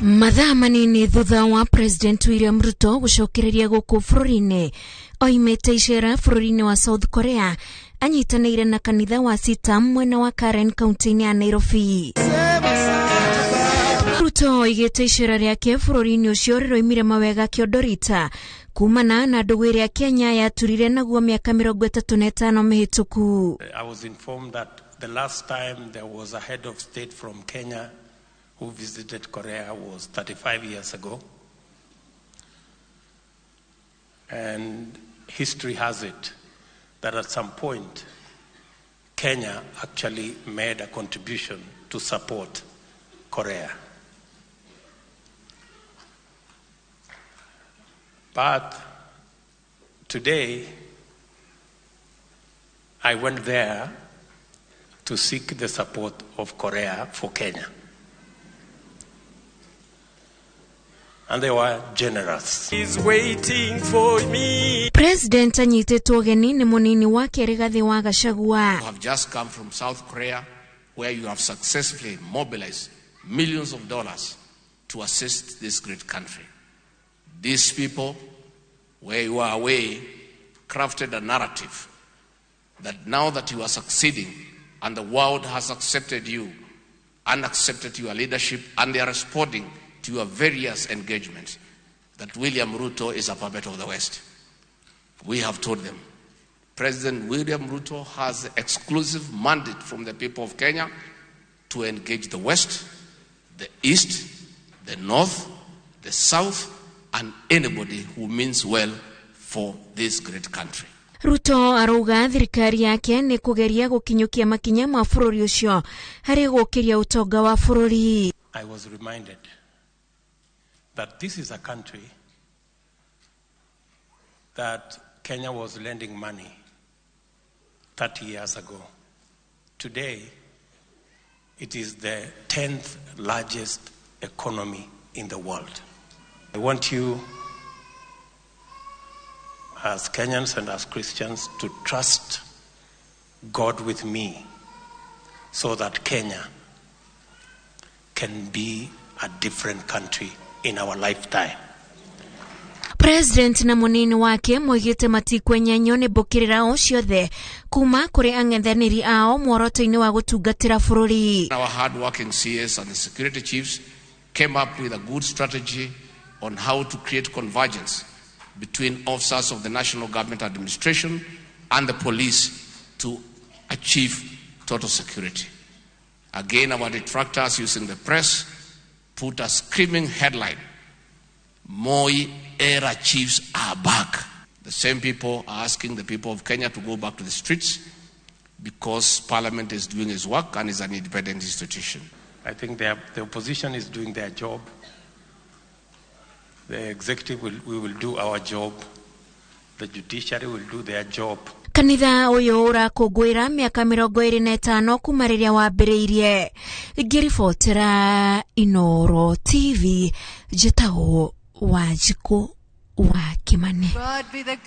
Mathaa manini thutha wa President William Ruto gũcokereria gũkũ bũrũri-inĩ oimĩte icera bũrũri-inĩ wa South Korea, anyitanĩire na kanitha wa Sitam mwena wa Karen kaunti-inĩ ya Nairobi. Ruto oigĩte icera rĩake bũrũri-inĩ ũcio rĩroimire mawega kĩondorita kumana na ndũgũ ĩrĩa Kenya yaturire naguo mĩaka 35 mĩhĩtũku. I was informed that the last time there was a head of state from Kenya who visited Korea was 35 years ago. And history has it that at some point, Kenya actually made a contribution to support Korea. But today, I went there to seek the support of Korea for Kenya. And they were generous. Is waiting for me. President anyitĩtwo ũgeni nĩ mũnini wake Rigathĩ wa Gachagua. You have just come from South Korea, where you have successfully mobilized millions of dollars to assist this great country. These people, where you are away, crafted a narrative that now that you are succeeding and the world has accepted you and accepted your leadership and they are responding to your various engagements, that William Ruto is a puppet of the West. We have told them, President William Ruto has exclusive mandate from the people of Kenya to engage the West, the East, the North, the South, and anybody who means well for this great country. Ruto arauga thirikari yake nĩ kũgeria gũkinyũkia makinya ma bũrũri ũcio harĩ gũkĩria ũtonga wa bũrũri. I was reminded that this is a country that Kenya was lending money 30 years ago. Today, it is the 10th largest economy in the world. I want you, as Kenyans and as Christians, to trust God with me so that Kenya can be a different country in our lifetime. President na mũnini wake moigĩte matikwenyenyio nĩ mbũkĩrĩra o ciothe kuma kũrĩ ang'ethanĩri ao muoroto-inĩ wa gũtungatĩra bũrũri. Our hard-working CS and the security chiefs came up with a good strategy on how to create convergence between officers of the National Government Administration and the police to achieve total security. Again, our detractors using the press put a screaming headline, Moi era chiefs are back. The same people are asking the people of Kenya to go back to the streets because Parliament is doing its work and is an independent institution. I think the opposition is doing their job. The executive will, we will do our job. The judiciary will do their job. Kanitha ũyũ ũrakũngũĩra mĩaka 25 kuma rĩrĩa wambĩrĩirie. Ngĩribotera Inooro TV, njĩtagwo Wanjikũ wa Kĩmani. God be the